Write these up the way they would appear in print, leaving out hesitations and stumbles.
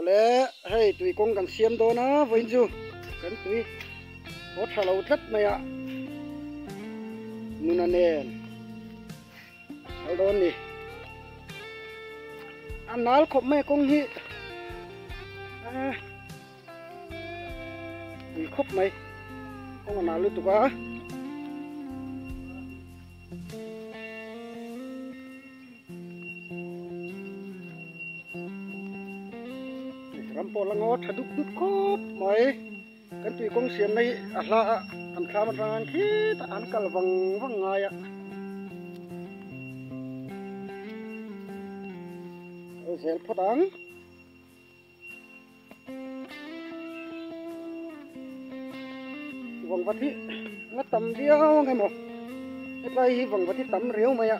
Awle hei tui kawng kan siam dawn a vawiin chu kan tui haw tha lo tlat mai a nuna nen kal dawn ni a nal khawp mai a kawng hi pui khawp mai kawng a nal lutuk a. Ram pawh la ngaw tha dup dup khawp mai kan tui kawng siam na hi a hla a kan thlam atang hian khitah an kal vang vang ngai a kal zel phawt ang. Vangvat hi la tam viau ang emaw hetlai hi vangvat hi tam riau mai a.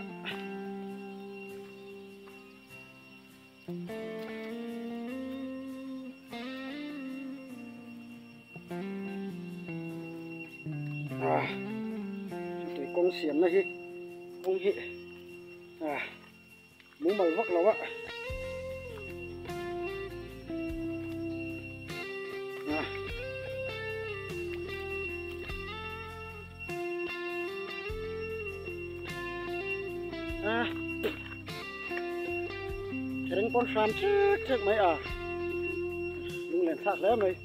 Ah tui kawng siamna hi kawng hi ah. Mumal vak lo a. A. Thereng pawn hram chek chek mai a. Lunglen thlak hle mai.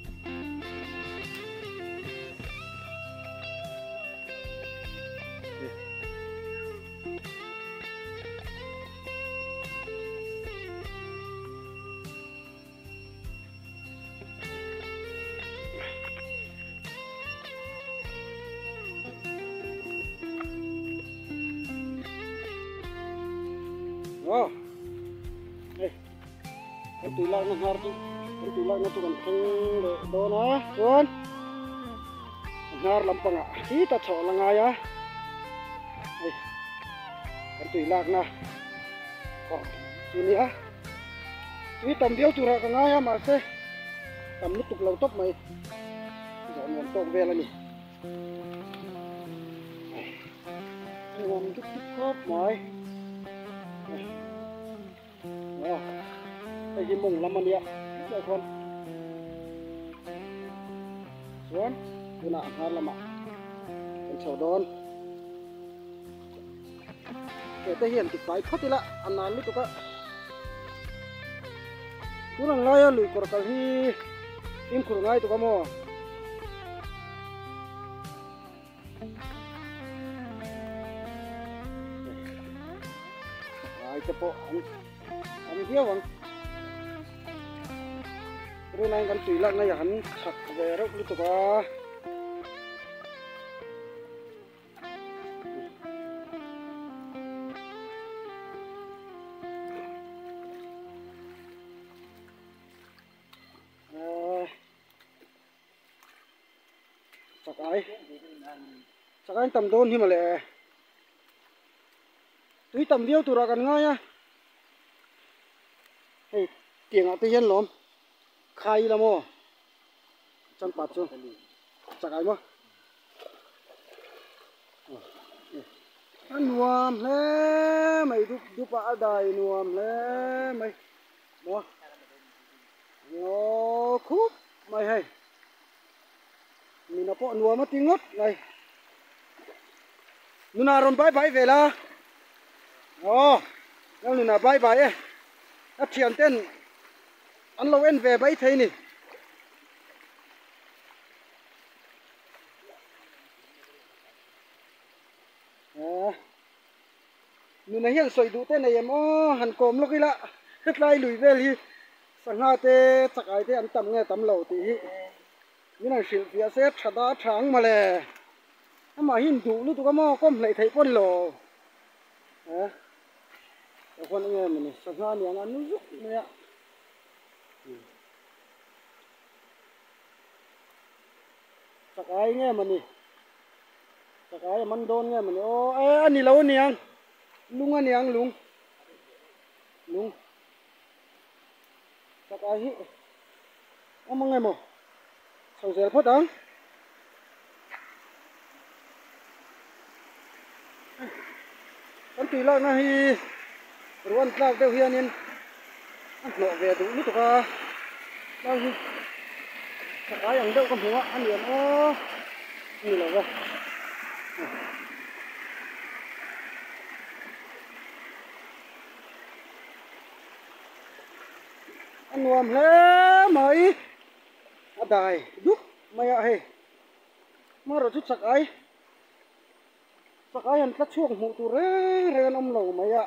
Aw hei kan tui lakna hnar chu kan tui lakna chu kan thleng leh dawn a chuan a hnar lampangah khita chhoh a la ngai a. Hei kan tui lakna kawr chu nia tui tam viau turah ka ngai a mahse tam lutuk lo tawp mai zawh nuam tawk vel a ni nuam dup dup khawp mai aw hei hi mawng lam a nia tlai khawn chuan tunah a hnar lamah kan chho dawn. Ke te hian tifai phawt ila a nan lutuk a tun ang laia lui kawr kal hi fimkhur ngai tuk a maw ai te pawh an an viau ang tunah hian kan tui lak na hi han chak ve reuh lutuk a. Chakai chakai an tam dawn hi mawle tui tam viau turah kan ngai a hei tiangah te hian lawm khai ila maw Champa chu chakai maw a nuam hle mai dup dup a a dai nuam hle mai maw ngaw khup mai hei nuna pawh nuam a ti ngawt mai nuna rawn bye bye ve la aw nuna bye bye e a thian ten. An lo en ve mai thei ni. Aaa nuna hian sawi duh te nei em aw han kawm lawk ila hetlai lui vel hi sangha te chakai te an tam nge tam lo tih hi min han hrilh fiah se tha da tha ang mawle amah hi in duh lutuk a maw kawm hleih theih pawh ni lo a. Ka huan eng em ani sangha a niang a nu zuk mai a chakai nge mawni chakai a man dawn nge mawni aw e a ni lo aniang lung a niang lung lung chakai hi awm ang emaw chho zel phawt ang. Kan tui lakna hi ruan tlak deuh hianin a hnawh ve duh lutuk a. Tlai hi chakai ang deuh ka hmu a, a lian aw ni lo ve. A nuam hle mai, a dai dup mai a hei. Hmarawh chu chakai, chakai an tla chhuak hmuh tur reng reng an awm lo mai a,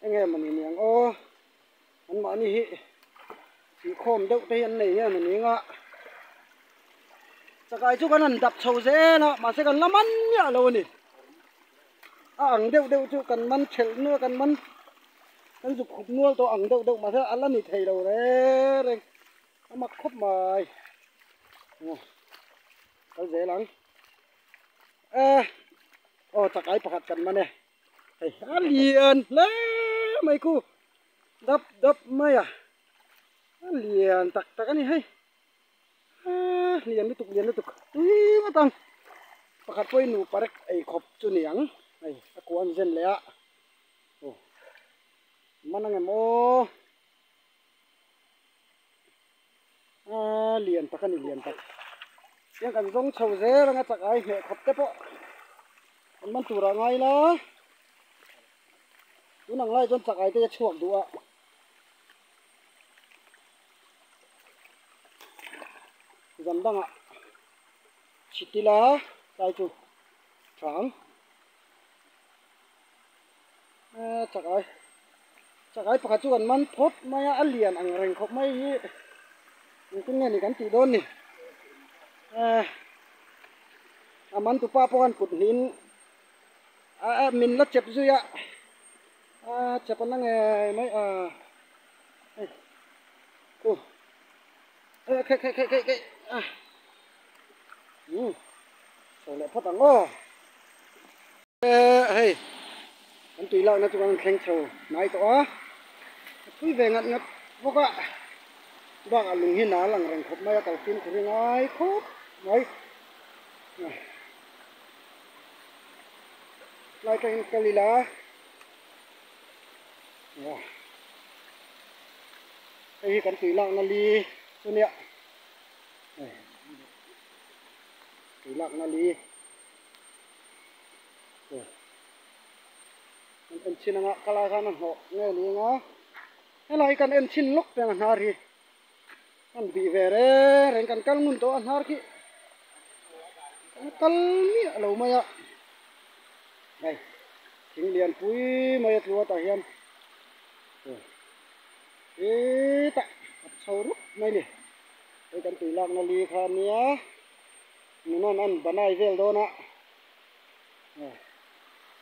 eng nge mawni niang aw. Anmahni hi inkhawm deuh te hi an nei nge maw ni anga chakai chu kan han dap chho zel a mahse kan la man miah lo a ni a ang deuh deuh chu kan man thelh nual kan man kan zuk khup nual tawh ang deuh deuh mahse a la ni thei lo reng reng a mak khawp mai kal zel ang e aw chakai pakhat kan man e. Hei a lian hle mai khu dap dap mai a a lian tak tak a ni hei aaa lian lutuk lian lutuk tui ngawt ang pakhat pawhin nupa rek ei khawp chu ni ang hei a kua an zen leh a aw man ang em aw aaa lian tak a ni lian tak tiang kan zawng chho zel anga chak ai hmeh khawp te pawh an man tur ah ngai la tun ang lai chuan chak ai te hi a chhuak duh a zan dangah chhit ila tlai chu tha ang aaa chak ai. Chakai pakhat chu kan man phawt mai a, a lian ang reng khawp mai hi engtin nge ni kan tih dawn ni. Eh a man tupa pawh khan kut hnihin a min la chep zui a, a chep a na ngei mai a hei khu eh khaih khaih khaih khaih khaih a umm chho leh phawt ang aw. Hei kan tui lakna chu kan thleng chho hnai tawh a a thui ve ngat ngat bawk a bakah lung hi nal ang reng khawp mai a kal fimkhur hi ngai khawp mai tlai tangin kal ila hei hi kan tui lakna li chu nia tui lakna li. Kan en chhin anga ka lai khan a hnawh nge ni anga helai hi kan en chhin lawk peng a hnar hi kan bih ve reng reng kan kal ngun tawh a hnar khi kan kal miah lo mai a hei thing lian pui mai a tluat ah hian hetah a chho rup mai a ni hei kan tui lakna li kha a nia. Nunan an banai vel dawn a,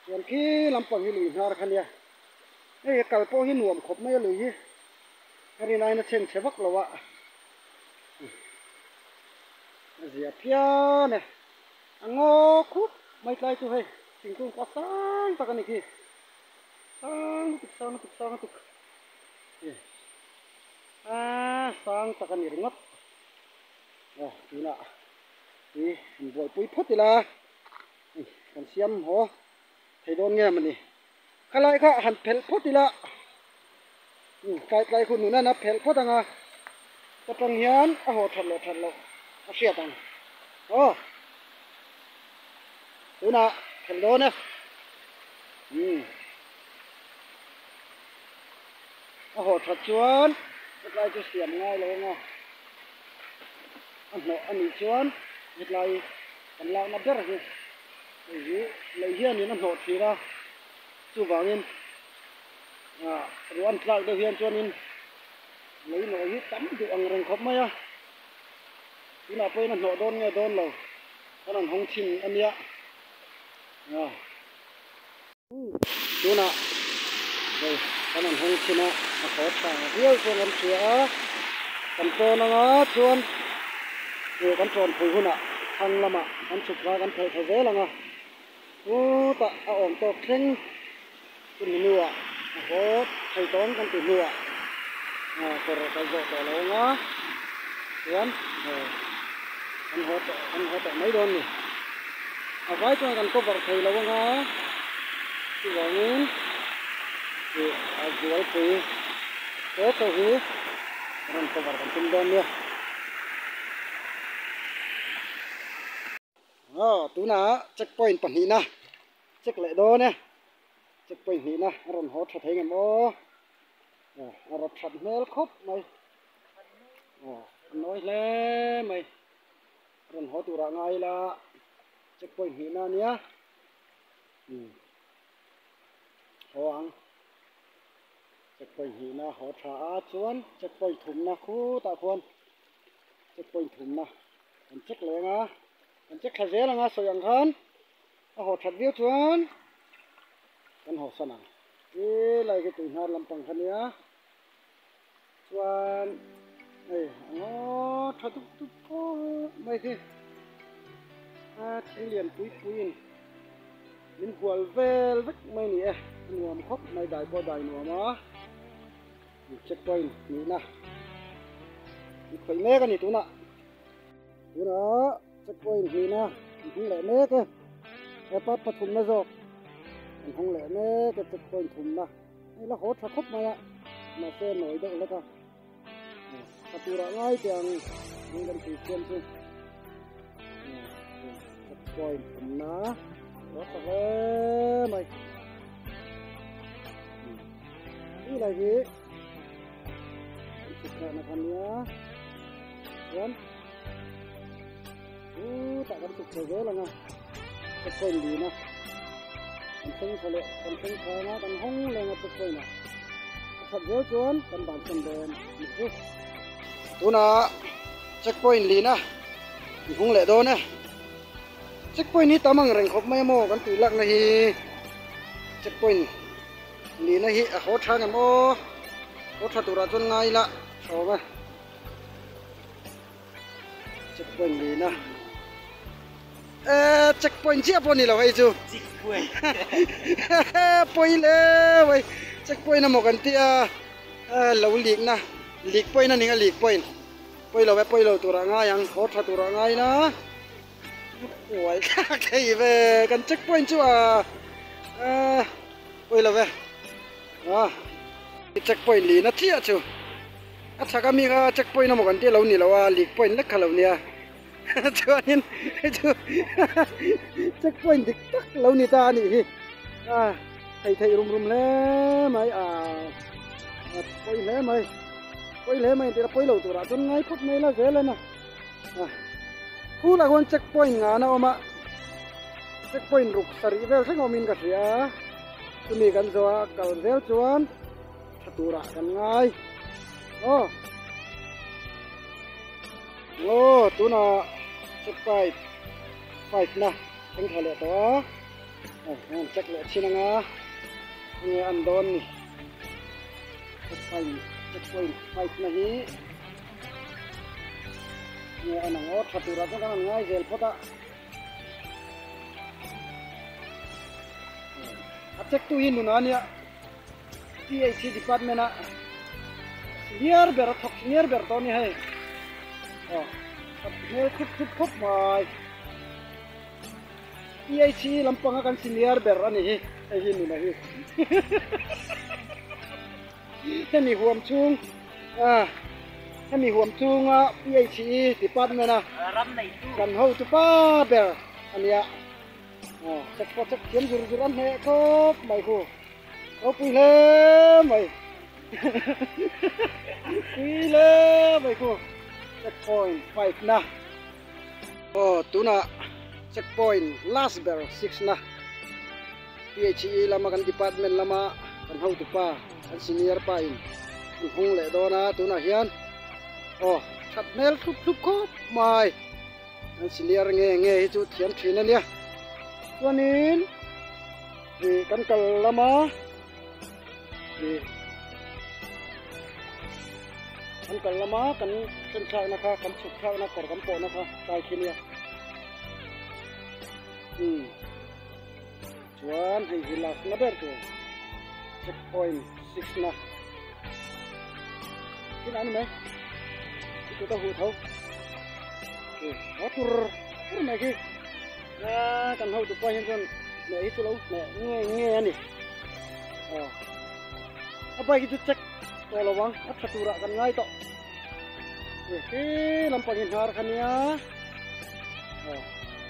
chuan khi lampang hi lui hnar kha nia, hei kal pawh hi nuam khawp mai a lui hi, a rin aiin a chhen chhe vak lo a, a zia phian e, a ngaw khup mai tlai chu hei thingkung pawh sang tak a ni khi, sang lutuk sang lutuk sang lutuk, a sang tak a ni ringawt. Aw tunah hi han buaipui phawt ila hei kan siam haw thei dawn nge mawni khalai kha han phelh phawt ila umm tlai tlai hun nun a phelh phawt ang a ta tang hian a haw that leh that loh a hriat ang aw tunah phelh dawn e umm a haw that chuan tlai chu siam ngai lo ang a. A hnawh a nih chuan hetlai kan lakna ber hi hei hi lei hianin a hnawh thin a, chuvangin ah ruah an tlak deuh hian chuanin lei nawh hi tam duh ang reng khawp mai a, tunah pawhin a hnawh dawn nge dawn lo kan han hawng chhin a nia ah. Tunah hei kan han hawng chhin a, a haw tha viau chuan kan hria a, kan tawn anga chuan hei kan tawn phui hunah thlang lamah kan chhuk kha kan phelh thla zel ang a, chutah a awm tawk thleng chumi hnuah a haw thei tawn kan ti hnuah kawr kan zawh tawh lo ang a, chuan hei kan haw tawh kan haw tawh mai dawn a ni. A vai chuan kan cover thei lo anga chuvangin ih a zualpui te te hi Rawn cover kan tum dawn nia. Aw tunah check point pahnihna check leh dawn e. Check point hnihna a rawn haw tha thei ngem aw. Aw a rawt that hmel khawp mai. Aw a nawi hle mai. A rawn haw turah ngai ila check point hnihna a nia. Umm haw ang. Checkpoint hnihna haw tha a chuan checkpoint thumna khutah khuan checkpoint thumna kan check leh ang a kan check thla zel ang a sawi ang khan a haw that viau chuan kan haw san ang ti lai khi tui hnar lampang kha nia chuan hei a ngaw tha dup dup khawp mai khi a thing lian pui pui in min hual vel vek mai a ni e a nuam khawp mai dai pawh dai nuam a check point nihna an khawih mek a ni tunah tunah check point nihna an hmang leh mek e hepa pathumna zawk an hmang leh mek e check point thumna. Hei la haw tha khawp mai a, mahse nawi deuh hlek a, tha turah ngai teh ang ang kan tui siam chu checkpoint awmna haw tha hle mai ti lai hi kan chhuk thlakna kha nia chuan chutah kan chhuk chho zel ang a checkpoint lin a kan thleng thla leh kan thleng thla anga kan hawng leng a checkpoint ah a that zel chuan kan bansan dawn a ni chu. Tunah checkpoint lin a an hung leh dawn e checkpoint hi tam ang reng khawp mai a maw kan tui lakna hi checkpoint lin a hi a haw tha ngem aw haw tha turah chuan ngai ila tha awm e. Checkpoint lin a eh checkpoint chiah pawh ni lo hei chu pawi le wei checkpoint emaw kan tia lo lik na lik point a ni nga lik point pawi lo e pawi lo turah ngai ang haw tha turah ngai na uai thlak thei ve kan checkpoint chu a pawi lo ve a checkpoint lin a chiah chu. A chhak ami kha check point emaw kan tih lo ni lo a leak point lek kha lo nia chuanin hei chu check point dik tak lo ni ta a nih hi a thei theih rum rum hle mai a pawi hle mai pawi hle mai tih a pawi lo turah chuan ngai phawt mai la zel a na a khulah khuan check point ngan a awm a check point ruk sarih vel thleng awmin ka hria chumi kan zawh a kal zel chuan. Tha turah kan ngai aw. Aw tunah check pipe pipe na thleng thla leh tawh a an check leh thin anga enge an dawn ni check pipe check point pipe na hi enge an ang aw tha turah chuan kan han ngai zel phawt a. A check tu hi nuna ania. PHC department a senior ber a thawk senior ber tawh a ni hei aw hmel khup khup khawp mai PHC lampang a kan senior ber a ni hi hei hi nuna hi hemi huam chhung a hemi huam chhunga PHC department a kan hotu pa ber a nia. Aw chek pawh chek thiam zur zur a hneh khawp mai khu ropui hle mai pui hle mai khu check point 5 na aw tunah check point last ber 6 na PHE lama kan department lama kan hotu pa kan senior pa in an hawng leh dawn a tunah hian aw that hmel thlup thlup khawp mai. An senior nge nge hi chu thiam thin a nia. Chuanin ih kan kal lama ih kan kal lama kan thlen thlakna kha kan chhuk thlakna kawr kan pawhna kha tlai khi nia. Umm chuan hei hi last na ber tur check point 6 na tin ani mai chu ta hu tho a tur tur mai khi a kan ho tu pa hian chuan hneh hi chu lo hneh nge nge ani a bike hi chu check tawh lo ang a tha turah kan ngai tawh. Khi lampang hi hnar kha nia aw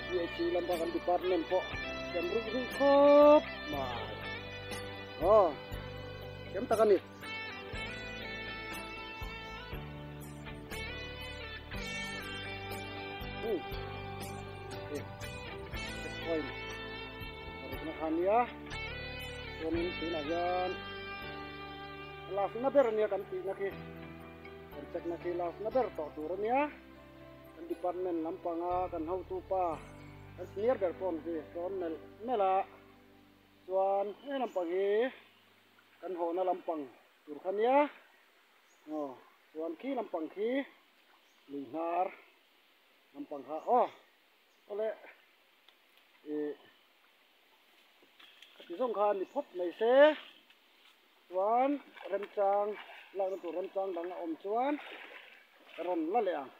PHC lamba kan department pawh thiam ruih ruih khawp mai aw thiam tak a ni. Checkpoint parukna kha nia chuanin tunah hian last na ber ania kan tihna khi. Kan check na khi last na ber tawh tur ania kan department lampanga kan hotu pa kan senior ber pawh hi sawn melh melh a chuan he lampang hi kan hawhna lampang tur kha nia aw chuan khi lampang khi lui hnar lampang kha aw awle ih khati zawng kha ni phawt mai se. Chuan remchang lakna tur remchang dang a awm chuan ka rawn la leh ang.